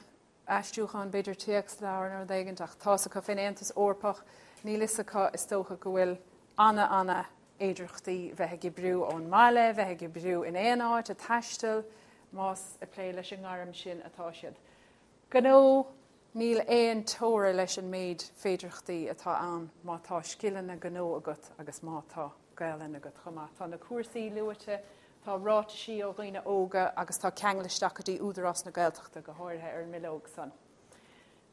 aistriúchán, b'fhéidir téacsleabhar nó rud éigin, ach tá's acu fén Aontas Eorpach, níl fhios acu is dócha go bhfuil ana-ana fhéidearthachtaí bheith ag oibriú ón mbaile, bheith ag oibriú in aon áit, ag taisteal, más ag plé leis an ngairm sin atá siad. Gnó, níl aon teora leis an méid féidearthachtaí atá ann má tá scileanna gnó agat agus má tá Gaelainn agat chomh maith. Tá na cúrsaí luaite, tá ráitisí ó dhaoine óga agus tá ceangal isteach go dtí Údarás na Gaeltachta go háirithe ar an mbileog san.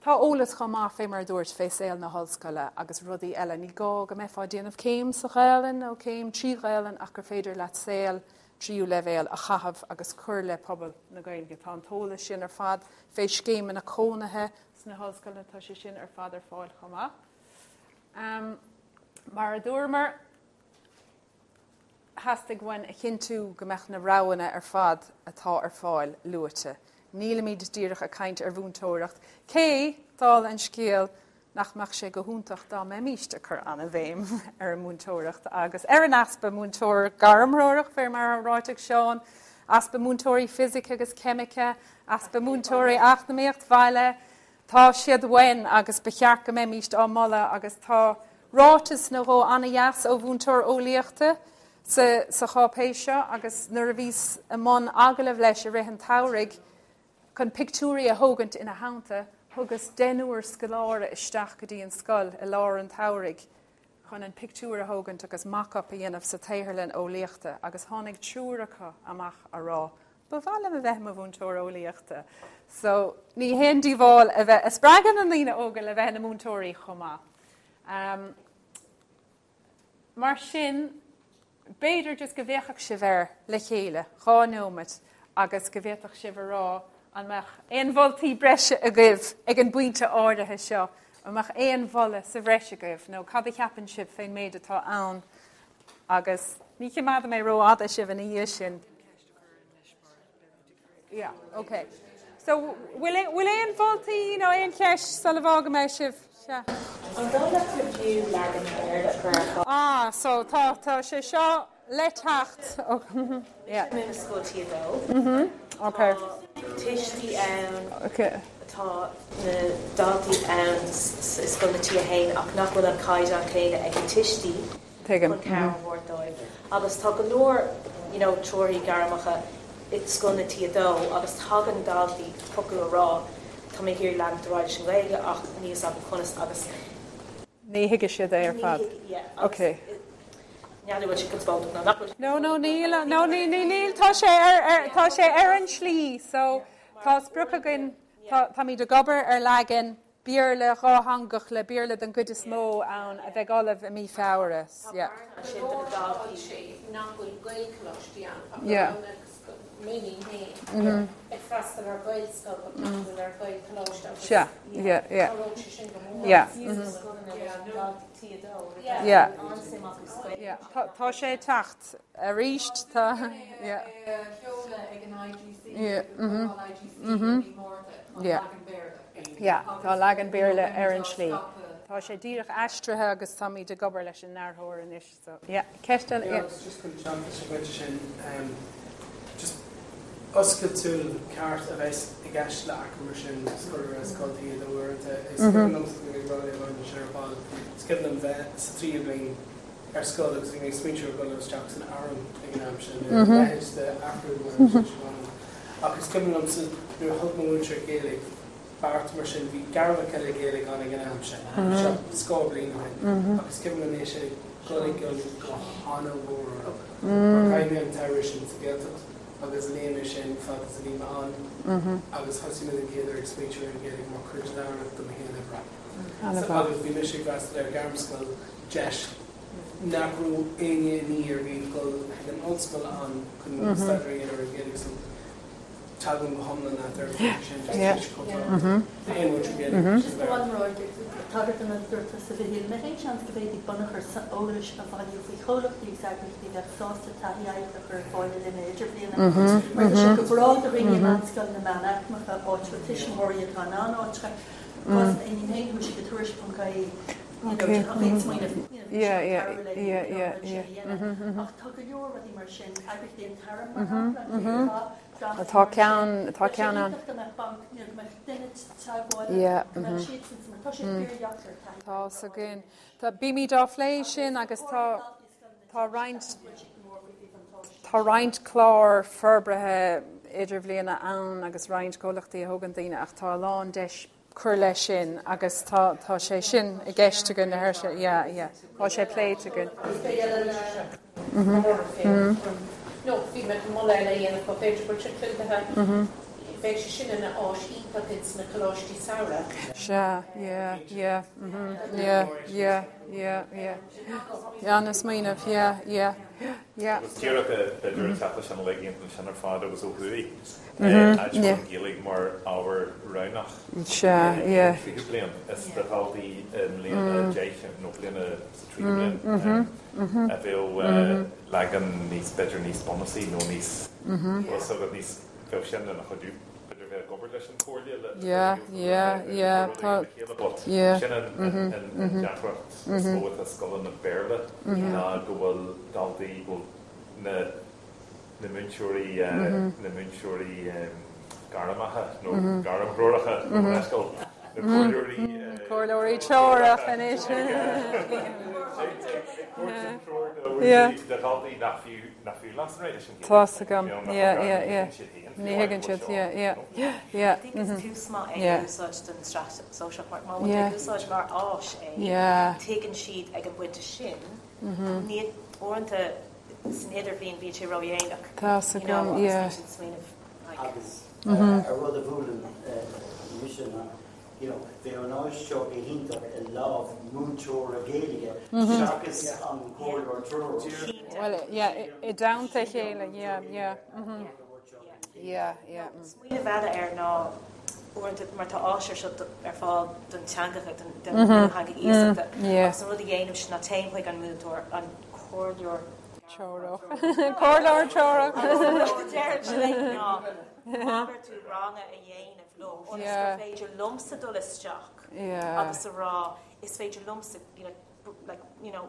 Tá eolas chomh maith, fé mar a dúirt, fé saol na hollscoile agus rudaí eile. Ní gá go mbeifeá ag déanamh céim sa Ghaelainn nó céim trí Ghaelainn ach gur féidir leat saol tríú leibhéal a chaitheamh agus cur le pobal na Gaeilge. Tá an t-eolas sin ar fad fé scéimeanna cónaithe sna hollscoileanna, tá sé sin ar fad ar fáil chomh maith. Mar a dúramar, theastaigh uainn a chinntiú go mbeadh na roghanna ar fad atá ar fáil luaite. Nílimid díreach ag caint ar mhúinteoireacht, cé, dála an scéil, nach mbeadh sé go hiontach dá mbeimíst ag cur an-bhéim ar an múinteoireacht agus ar an easpa múinteoir gairmthreorach, fé mar a ráite ag Seán, easpa múinteoirí fisice agus ceimice, easpa múinteoirí eacnamaíocht bhaile, Tá siad uainn agus ba cheart go mbeimíst á moladh agus tá ráiteas nó dhó an-dheas ó mhúinteoir eolaíochta sa sa cháipéis seo agus nuair a bhíos i mbun agallaimh leis i rith an tsamhraidh chun pictiúirí a thógaint ina theannta, thugas deichniúr scoláire isteach go dtí an scoil i lár an tsamhraidh chun an pictiúr a thógaint agus mock-up a dhéanamh sa tsaotharlann eolaíochta agus tháinig triúr acu amach a rá Ba mhaith liom a bheith i mo mhúinteoir eolaíochta. So, ní haon díobháil a bheith ag spreagadh na ndaoine óga le bheith ina múinteoirí chomh maith. Um, mar sin, b'fhéidir just go bhféachfadh sibh air le chéile, dhá neomat, agus go bhféadfadh sibh a rá an mbeadh aon mholtaí breise agaibh ag an bpointe áirithe seo, an mbeadh aon mholadh sa bhreis agaibh, nó cad a cheapann sibh fén méid atá ann, agus ní chimeádfaidh mé rófhada sibh ina dhiaidh sin. Yeah, okay. So, bhfuil bhfuil aon mholtaí nó aon cheist sula bhfágfaidh mé sibh? Sea. An dóigh leat gur fiú leagan Béarla a chur ar fáil? Ah, so tá tá sé seo le teacht. Oh, yeah. Mise i scoil T2. Mhm. Okay. Tá tuistí ann. Okay. Tá na daltaí ann i scoil na T1 ach nach bhfuil an caighdeán céanna ag na tuistí. Tuigim. chun cabhair a thabhairt dóibh. Agus tá go leor you know treoraí gairmeacha i scoil na T2 agus tagann daltaí chucu a rá tá mé ag iarraidh leanacht ar aghaidh leis an Ghaeilge ach níl fhios agam conas agus Ní thuigfidh siad é ar fad. ní thuig yeah agus Okay. n'fheadar bhfuil sé conspóideach nó nach bhfuil sé No, no, níl, no, ní, ní, níl, tá sé ar, ar, tá sé ar an slí, so tá sprioc againn, tá, táimid ag obair ar leagan Béarla dhátheangach le Béarla den gcuid is mó ann a bheidh ullamh i mí Feabhra. Tá bearna ansin do na daltaí nach bhfuil Gaelcholáistí ann ach a raibh na muinín féin ag freastal ar Ghaelscoil ach nach bhfuil ar Ghaelcholáiste agus cabhródh sé sin go mór. Scoileanna leis na daltaí T2 an-suim acu sa Ghaeilge. Tá sé ag teacht arís. Tá. É a sheoladh ag an IGC, ag an comhdháil IGC i mí Márta, an leagan Béarla. Yeah, tá leagan Béarla ar an slí. Tá sé díreach aistrithe agus táimid ag obair leis an ndearthóir anois. So, yeah, ceist eile? Yeah, agus just chun teacht leis an bpointe sin, just oscailt súl ceart a bheas i gceist le earcú mar sin, scoláire scoil T2 uaireanta. Is cuimhin liomsa, ag rá le sin ar ball, is cuimhin liom bheith sa tríú bliain. ar scoil agus bhí mé ag smaointiú ar dhul isteach san arm ag an am sin, a leithéid de athrú mar a bhí sé ann. Ach is cuimhin liomsa nuair a thug mo mhúinteoir Gaeilge beart mar sin, bhí gairmeacha eile Gaeilge ann ag an am sin, seo scór bliain ó shin, ach is cuimhin liom é sin ag dul i gcion go han-mhór orm. Mar chaith mé an tsamhradh sin sa Ghaeltacht agus léigh mé sin fad is a bhí mé ann agus thosaigh mé den chéad uair ag smaointiú ar an Ghaeilge mar chuid lárnach de mo shaol oibre. Agus bhí mise ag freastal ar ghairmscoil deis nach raibh éinne i ndiaidh ar bith dul chuig an ollscoil ann chun staidéar a dhéanamh ar an Ghaeilge so tagaim go hiomlán leat ar an phointe sin just tá sé chomh tábhachtach d'aon mhúinteoir Gaeilge Just ba mhaith liom a rá tagairt don rud a dúirt tusa a Mhichíl. Mé féin seans go bhféadfaí bunachar eolais a bhailiú faoi chomhlachtaí agus eagraíochtaí a bheadh sásta taithí oibre a chur ar fáil le linn na hidirbhliana. Mar tá sé go breá do dhaoine i meánscoileanna meánaicmeacha áit a bhfuil tuismitheoirí atá in ann áit a Cás m'éinín féin chuaigh sí go tuairisc.ie Tá ceann, tá ceann ann. Tá's againn. Tá, bímid á phlé sin agus tá, tá roinnt, tá roinnt clár forbartha idirbhliana ann agus roinnt comhlachtaí a thógann daoine ach tá a lán deis cur leis sin agus tá tá sé sin i gceist againn a Sheoirse, yeah, yeah, tá sé pléite againn. No, bhí mé chun moladh eile a dhéanamh, b'fhéidir go bhfuil sé clúdaithe, bheadh sé sin ina áis iontach ins na coláistí samhraidh. Sea, yeah, yeah, mhm, yeah, yeah, yeah, yeah, yeah, an-smaoineamh, yeah, yeah, yeah. Agus díreach b'fhéidir ag teacht leis an uilig iontach sin ar fad agus ó thuaidh. Áit a bhfuil an Ghaeilge mar ábhar roghnach sa tríú bliain. Is do dhaltaí i mbliain a 10 nó bliain sa tríú bliain a bheadh leagan níos, b'fhéidir níos bunúsaí nó níos, bhfuil fhios agat, níos, bheadh sin ina chuidiú b'fhéidir bheith ag obair leis an Chomhairle le le chéile but sin an deacracht is mó atá scoileanna Béarla ná go bhfuil daltaí, go bhfuil na na múinteoirí, na múinteoirí gairmeacha nó gairmthreoracha nó an leithscéal, na comhairleoirí. Comhairleoirí treorach anois. Ag tabhairt an treoir do mhúinteoirí, do dhaltaí nach fiú, nach fiú leis an leis an Ghaeilge. Tá's agam, yeah, yeah, yeah. Ní thuigeann siad, yeah, yeah, yeah. I think is tús maith é a úsáid don tsraith sóisearach mar má bhfuil tú ag úsáid mar áis é, tuigeann siad ag an bpointe sin, ní uaireanta san idirbhliain bíonn sé ródhéanach. Tá's agam, yeah. Agus ar rud a bhuaileann mise ná, you know, bheadh an áis seo go hiontach i lámh múinteora Gaeilge seachas an comhairleoir treorach. Well, yeah, i dteannta a chéile, yeah, yeah, mhm. Yeah, yeah. Smaoineamh eile air ná uaireanta mar tá áis ar seo ar fáil don teangacha, don theanga iasachta agus an rud a dhéanaimse ná téim chuig an múinteoir, an comhairleoir treorach. Comhairleoir treorach. Agus an rud a deirimse léi ná malartú ranga a dhéanamh leo ionas gur féidir liomsa dul isteach agus a rá is féidir liomsa you know like you know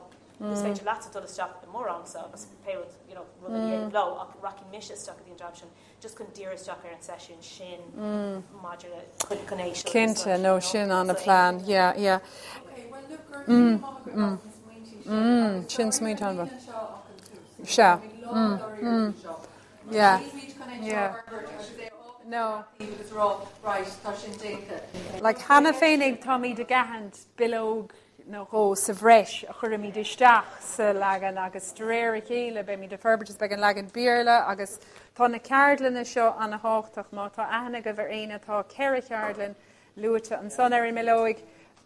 is féidir leatsa dul isteach i mo rangsa agus pé rud you know rud a dhéanamh leo ach rachaidh mise isteach go dtí an dream sin just chun díriú isteach ar an seisiún sin maidir le chun é seo Cinnte, nó sin an-phlean, yeah, yeah. Sin smaointe an-mhaith. Sea. Yeah. Yeah. No. Like cheana féinig táimid ag aithint bileog nó dhó sa bhreis a chuirfimid isteach sa leagan agus de réir a chéile beimid ag forbairt is beidh an leagan Béarla agus tá na ceardlanna seo an-thábhachtach má tá aithne agaibh ar éinne tá 4 cheardlann luaite ansan ar an mbileoig.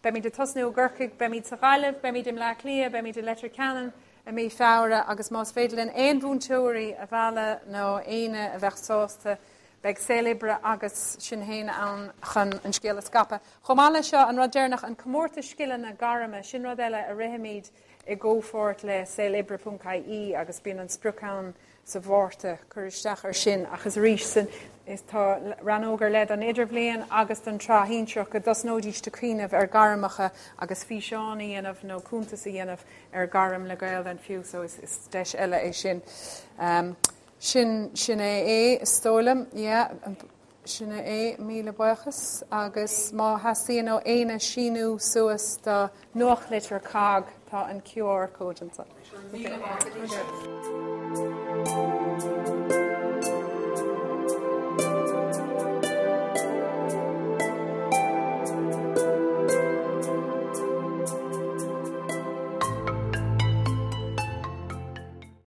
Beimid ag tosnú i gCorcaigh, beimid sa Ghaillimh, beimid i mBleá Cliath, beimid i Leitir Ceanainn i mí Feabhra agus más féidir linn aon mhúinteoirí a mhealladh nó éinne a bheadh sásta Beidh Saol Oibre agus sinn féin ann chun an scéal a scaipeadh. Chomh maith leis seo, an rud deireanach, an comórtas scileanna gairme, sin rud eile a rithimid i gcomhpháirt le saoloibre.ie agus bíonn an sprioc ann sa Mhárta cur isteach ar sin ach is arís san is tá rannóg ar leith don idirbhliain agus don tsraith shinsearach go dtosnóidís ag cuimhneamh ar gairmeacha agus físeán a dhéanamh nó cuntas a dhéanamh ar ghairm le Gaelainn fiú so is is deis eile é sin. Um, Sin, sin é é, is dóigh liom, yeah. Sin é, míle buíochas agus má theastaíonn ó éinne síniú suas do nuachtlitir COGG tá an QR code anseo.